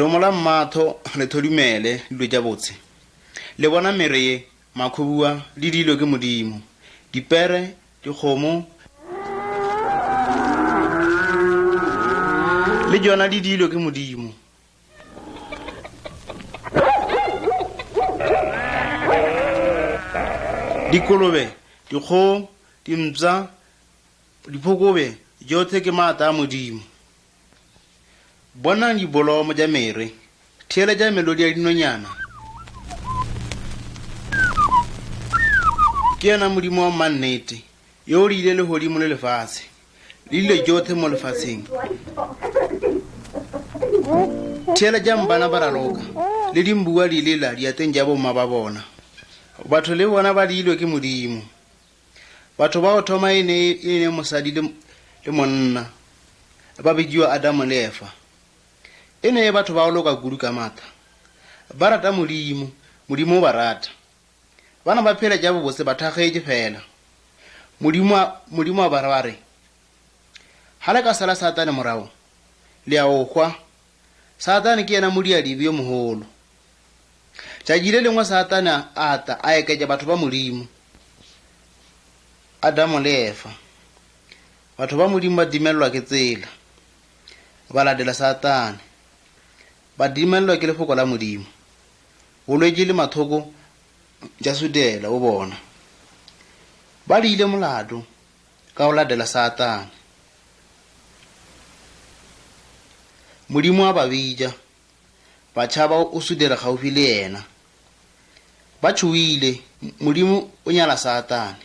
Domola mmatho le thodumele dilo tša botse. Le bona mere ye, makhubua, di diilwe ke Modimo. Dipere, dikgomo, le tšona di diilwe ke Modimo. Dikolobe, dikgogo, dimpša, diphokobe, tšohle ke maata a Modimo. Bonang dibolomo tša mere, theeletša melodi ya dinonyana. Ke yena Modimo wa mannete, yo o diile legodimo le lefase, le dilo tšohle mo lefatsheng. Theeletšang bana ba raloka, le dimbua di lela diatleng tša bomma ba bona. Batho le bona ba diilwe ke Modimo. Batho ba go thoma e ne e ne mosadi le, le monna, ba bidiwa Adamo le Efa. E ne e batho ba go loka kudu ka matla. Ba rata Modimo, Modimo o ba rata. Bana ba phela tša bobose ba thakgetše fela. Modimo a, Modimo a ba ra re, Ha le ka sala Satane morago, le ya go hwa. Satane ke yena modiadibe yo mogolo. Tšatši le lengwe Satane a tla a eketša batho ba Modimo, Adamo le Efa. Batho ba Modimo ba timelelwa ke tsela, ba latela Satane. Ba timelelwa ke lefoko la Modimo. Bolwetši le mathoko tša sudela go bona. Ba diile molato ka go latela Satane. Modimo a ba bitša, ba tšhaba o sudela kgaufi le yena. Ba tšhoile, Modimo o nyala Satane.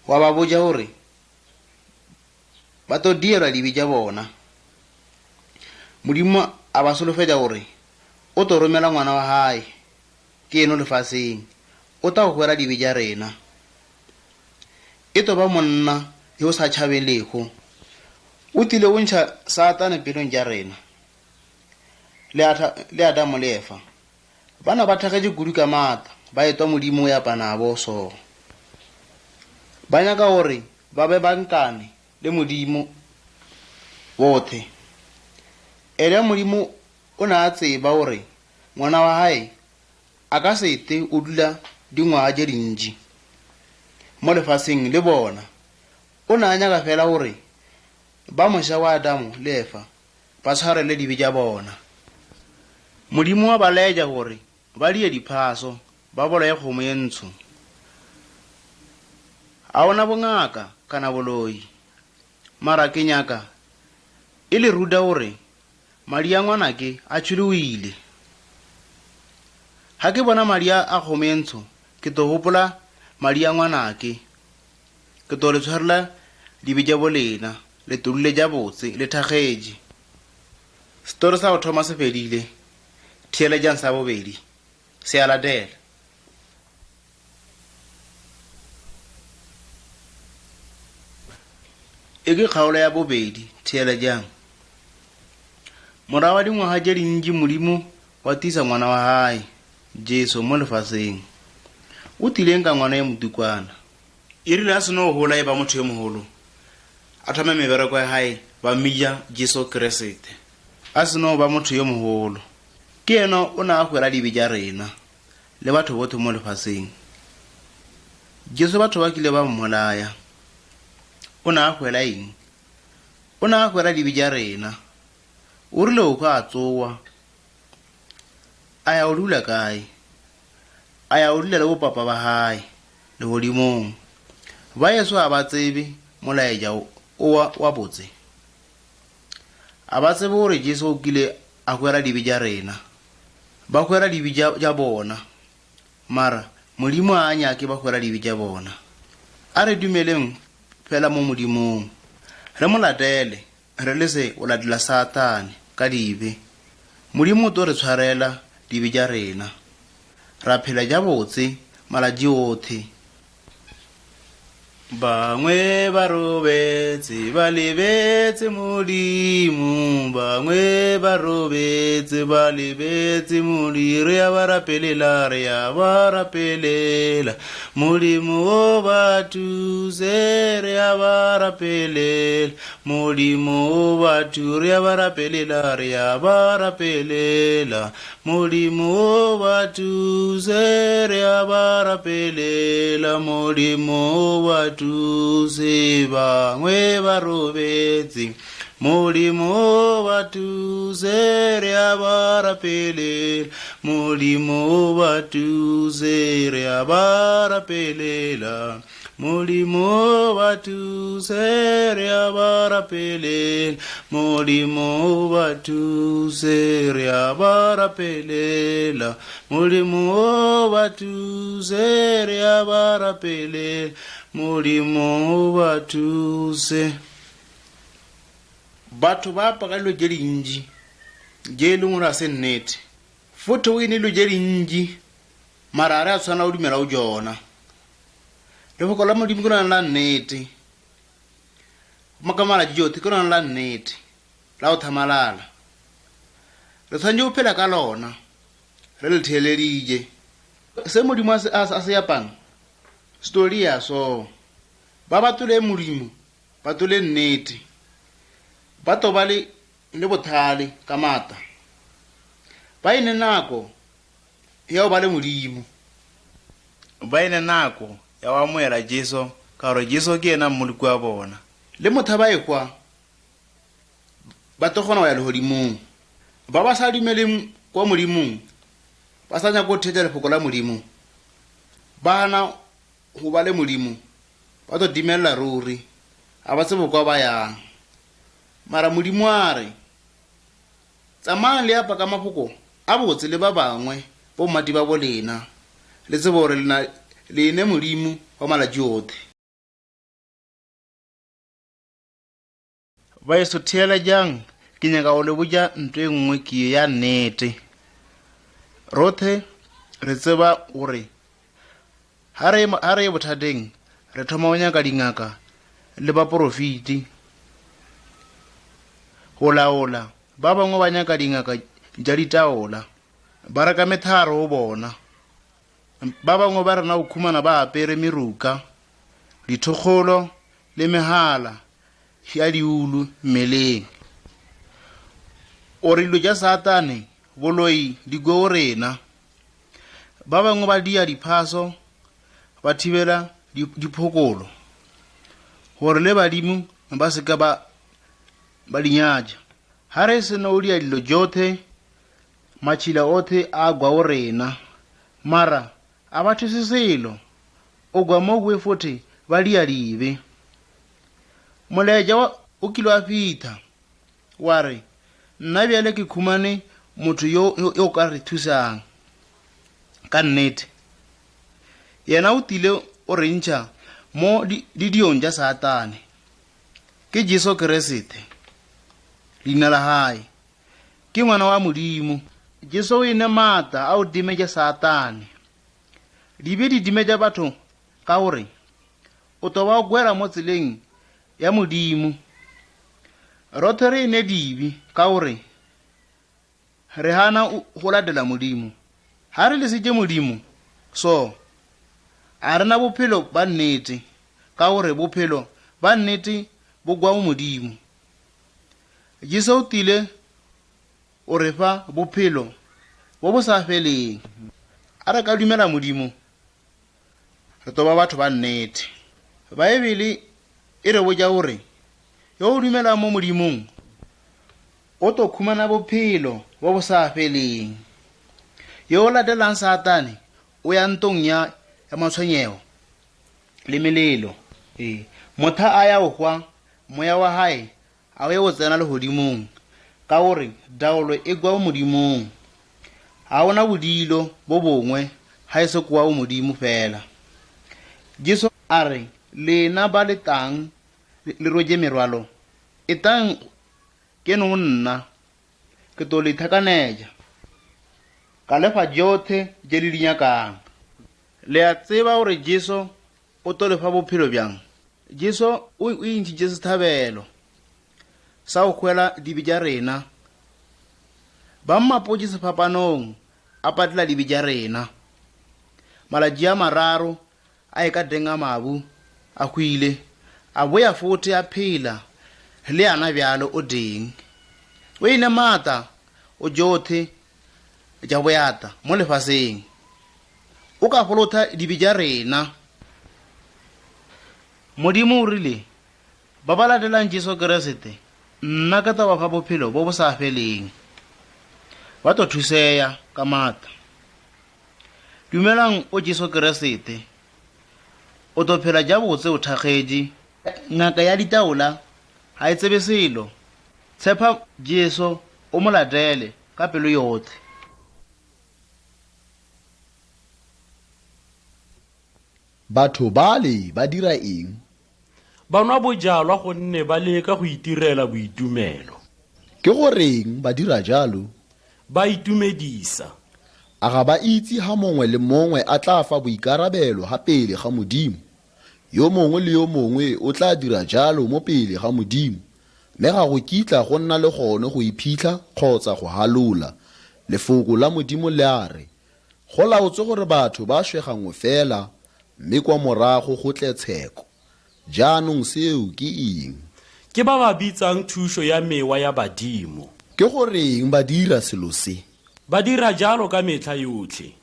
Wa ba botša gore ba tlo dielwa dibe tša bona. Modimo a ba solofetša gore o tlo romela ngwana wa hae ke eno lefaseng, o tla go hwela dibe tša rena. E tlo ba monna yo sa tšhabeng lehu. O tlile go ntšha Satane pelong tša rena. Le, le Adamo le Efa. Bana ba thakgetše kudu ka maatla, ba etwa Modimo o yapa nabo so. Ba nyaka gore ba be bankane le Modimo bothe. Ene Modimo o ne a tseba gore ngwana wa hae a ka se te o dula dingwaga tše dintši mo lefaseng le bona. O ne a nyaka fela gore ba moša wa Adamo le Efa ba tshwarele dibe tša bona. Modimo wa ba laetša gore ba die diphaso, ba bolaye kgomo ye ntsho. A ona bongaka kana boloi, mara ke nyaka e le ruta gore Madi a ngwanake a tšhologile. Ga ke bona madi a a kgomo ye ntsho, ke tlo gopola madi a ngwanake. Ke tlo le tshwarela dibe tša bolena, le tlo dule tša botse, le thakgetše. Setori sa go thoma se fedile, theeletšang sa bobedi se a latela. E ke kgaolo ya bobedi, theeletšang. Morago ga dingwaga tše dintši Modimo wa tisa ngwana wa hae, Jesu, mo lefaseng. O tlileng ka ngwana yo motukwana. E rile a seno gola e ba motho yo mogolo, a thoma mebereko ya hae, ba mmitša Jesu Kriste. A seno ba motho yo mogolo, ke yena o na a hwela dibe tša rena. le batho bohle mo lefaseng. Jesu batho ba kile ba mmolaya. O ne a hwela eng? O ne a hwela dibe tša rena. O rile o hwa a tsowa. A ya o dula kae? A ya o dula le bopapa ba hae legodimong. Ba Yesu a ba tsebe molaetša o wa, wa botse. A ba tsebe gore Jesu o kile a hwela dibe tša rena. Ba hwela dibe tša, tša bona. Mara, Modimo a a nyake ba hwela dibe tša bona. A re dumeleng fela mo Modimong. Re mo latele, re lese go latela Satane ka dibe. Modimo o tlo re tshwarela dibe tša rena. Ra phela tša botse malatši otlhe. Bangwe ba robetse ba lebetse Modimo, bangwe ba robetse ba lebetse Modimo, re a ba rapelela, re a ba rapelela. Modimo o ba thuse, re a ba rapelela. Modimo o ba thu, re a ba rapelela, re a ba rapelela. Modimo o ba thuse, re a ba rapelela. Modimo o ba thuse, bangwe ba robetse. Modimo o ba thuse, re a ba rapelela. Modimo o ba thuse, re a ba rapelela. Modimo o ba thuse, re a ba rapelela. Modimo o ba thuse, re a ba rapelela. Modimo o ba thuse, re a ba rapelela. Modimo o ba thuse. Batho ba apara dilo tše dintši tše e leng gore ga se nnete. Fote o ene dilo tše dintši mara ga re a tshwanela go dumela go tšona. Lefoko la Modimo ke lona la nnete. Ka malatši tšohle ke lona la nnete la go thamalala. Re tshwanetše go phela ka lona re le theeleditše. Se Modimo a se, a se yapang se tlo dia so. Ba ba tole Modimo ba tole nnete, ba tlo ba le, le bothale ka maata. Ba ene nako ya go ba le Modimo. Ba ene nako ya go amohela Jesu, ka gore Jesu ke yena Mmoloki wa bona. Le motha ba ekwa, ba tlo kgona go ya legodimong. Ba ba sa dumeleng kwa Modimong, ba sa nyake go theetša lefoko la Modimo, ba gana go ba le Modimo, ba tlo timelela ruri, ga ba tsebe kwa ba yang. Mara Modimo a re, Tsamayang le apa ka mafoko a botse le ba bangwe bommati ba bolena, le tsebe gore lena le ene Modimo wa malatši ohle. Baeso theeletšang, ke nyaka go le botša nto e nngwe ke ye ya nnete. Rothe re tseba gore ga re ga re ye bothateng re thoma go nyaka dingaka le baporofiti go laola. Ba bangwe ba nyaka dingaka tša ditaola, ba reka metharo go bona. Ba bangwe ba rena go khumana ba apere meruka, dithokgolo le megala ya diulu mmeleng. O re dilo tša Satane, boloi, di kwe go rena. Ba bangwe ba dia diphaso, ba thibela diphokolo, gore le badimo ba se ka ba ba di nyatša. Ga re se no dia dilo tšohle, matšhila ohle a gwa go rena. Mara a ba thuse selo, o gwa mo kwe fote ba dia dibe. Molaetša o kile wa fihla wa re, Nna bjale ke khumane motho yo yo ka re thusang. Ka nnete, yena o tile o re ntšha mo didiong tša Satane. Ke Jesu Keresete, leina la hae. Ke ngwana wa Modimo. Jesu o ene maatla a o dimetša Satane. Dibe di dimetša batho ka gore o tlo ba o gwela mo tseleng ya Modimo. Rothe re ene dibe ka gore re gana go latela Modimo. Ga re lesetše Modimo, so a re na bophelo ba nnete, ka gore bophelo ba nnete bo gwa go Modimo. Jesu o tile o re fa bophelo bo bo sa feleng. A re ka dumela Modimo, re tlo ba batho ba nnete. Baebele e re botša gore yo o dumelang mo Modimong o tlo khumana bophelo bo bo sa feleng. Yo o latelang Satane o ya ntong ya ya matshwenyego le melelo. Ee, motha a ya go hwa, moya wa hae A o ye go tsena legodimong, ka gore taolo e kwa go Modimong. Ga o na bodilo bo bongwe ga e se kwa go Modimo fela. Jesu a re, Lena ba le tlang le rwetše merwalo, etang keno go nna, ke tlo le thakanetša, ka le fa tšohle tše le di nyakang. Le a tseba gore Jesu o tlo le fa bophelo bjang? Jesu o o intšhitše sethabelo sa go hwela dibe tša rena. Ba mmapotše sefapanong a patela dibe tša rena. Malatši a mararo a e ka teng a mabu a hwile, a boya fote a phela, le yana bjalo o teng. O ine maata o tšothe tša boyata mo lefaseng. O ka folotha dibe tša rena. Modimo o rile, Ba ba latelang Jesu Keresete, nna ke tla ba fa bophelo bo bo sa feleng. Ba tlo thuseya ka maatla. Dumelang o Jesu Keresete. O tlo phela jabotse o thakgetše. Ngaka ya ditaola ga e tsebe selo. Tshepa Jesu o mo latele ka pelo yohle. Batho bale ba dira eng? Ba nwa bojalwa gonne ba leka go itirela boitumelo. Ke goreng ba dira jalo? Ba itumedisa. A ga ba itse ha mongwe le mongwe a tla fa boikarabelo ha pele ga Modimo? Yo mongwe le yo mongwe o tla dira jalo mo pele ga Modimo, mme ga go kitla go nna le gone go iphitlha kgotsa go halola. Lefoko la Modimo le a re, Go laotswe gore batho ba shwe gangwe fela, mme kwa morago go tle tsheko. Jaanong seo ke eng? Ke ba ba bitsang thušo ya mewa ya badimo. Ke goreng ba dira selo se? Ba dira jalo ka metlha yotlhe.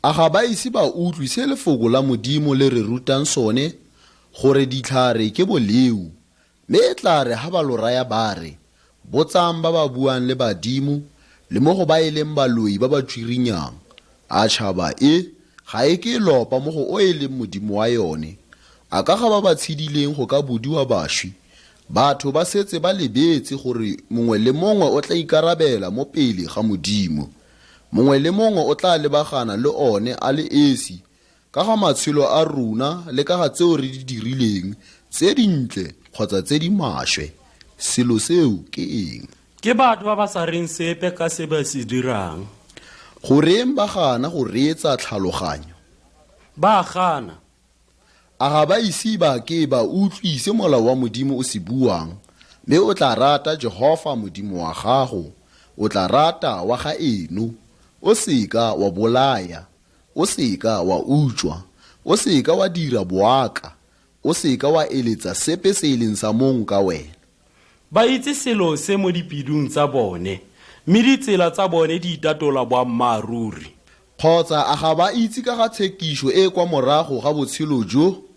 A ga ba ise ba utlwe se Lefoko la Modimo le re rutang sone, gore ditlhare ke boleo, Mme e tla re ha ba lo raya ba re, Botsang ba ba buang le badimo, le mo go ba e leng baloi ba ba tswirinyang, a tšhaba e, ga e ke e lopa mo go o e leng Modimo wa yone? A ka ga ba ba tshedileng go ka bodiwa bašwi? Batho ba setse ba lebetse gore mongwe le mongwe o tla ikarabela mo pele ga Modimo. Mongwe le mongwe o tla lebagana le one a le esi ka ga matshelo a rona le ka ga tseo re di dirileng, tse dintle kgotsa tse di maswe. Selo seo ke eng? Ke batho ba ba sa reng sepe ka se ba se dirang. Goreng ba gana go reetsa tlhaloganyo? Ba gana. A ga ba ise ba ke ba utlwe se molao wa Modimo o se buang? Mme o tla rata Jehofa Modimo wa gago, o tla rata wa ga eno, o seka wa bolaya, O seka wa utswa. O seka wa dira boaka. O seka wa eletsa sepe se e leng sa mong ka wena. Ba itse selo se mo dipelong tsa bone, mme ditsela tsa bone di itatola boammaaruri. Kgotsa a ga ba itse ka ga tshekišo e e kwa morago ga botshelo jo?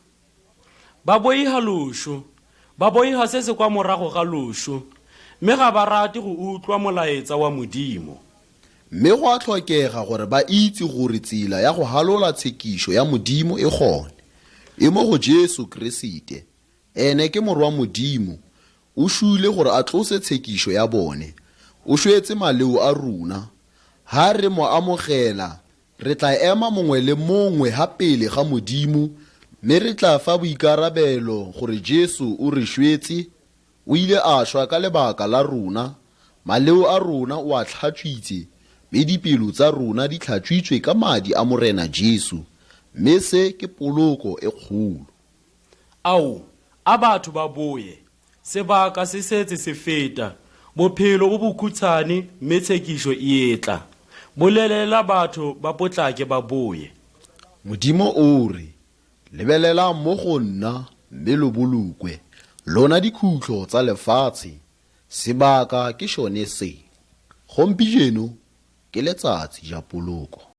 Ba boiha lošo, ba boiha se se kwa morago ga lošo, mme ga ba rate go utlwa molaetsa wa Modimo. Mme go a tlhokega gore ba itse gore tsela ya go halola tshekišo ya Modimo e gone. E mo go Jesu Keresete. Ene ke Morwa Modimo. O šwile gore a tlose tshekišo ya bone. O šwetse maleo a rona. Ha re mo amogela, Re tla ema mongwe le mongwe ha pele ga Modimo mme re tla fa boikarabelo gore Jesu o re shwetse, o ile a shwa ka lebaka la rona, maleo a rona o a tlhatswitse, mme dipelo tsa rona di tlhatswitswe ka madi a Morena Jesu, mme se ke poloko e kgolo. Ao, a batho ba boye, Sebaka se setse se feta. Bophelo bo bokhutshane mme tshekišo e etla. Bolelela batho ba potlake ba boye. Modimo o re, Lebelelang mo go nna mme lo bolokwe, lona dikhutlo tsa lefatshe, sebaka ke šone se. Gompieno ke letsatsi ja poloko.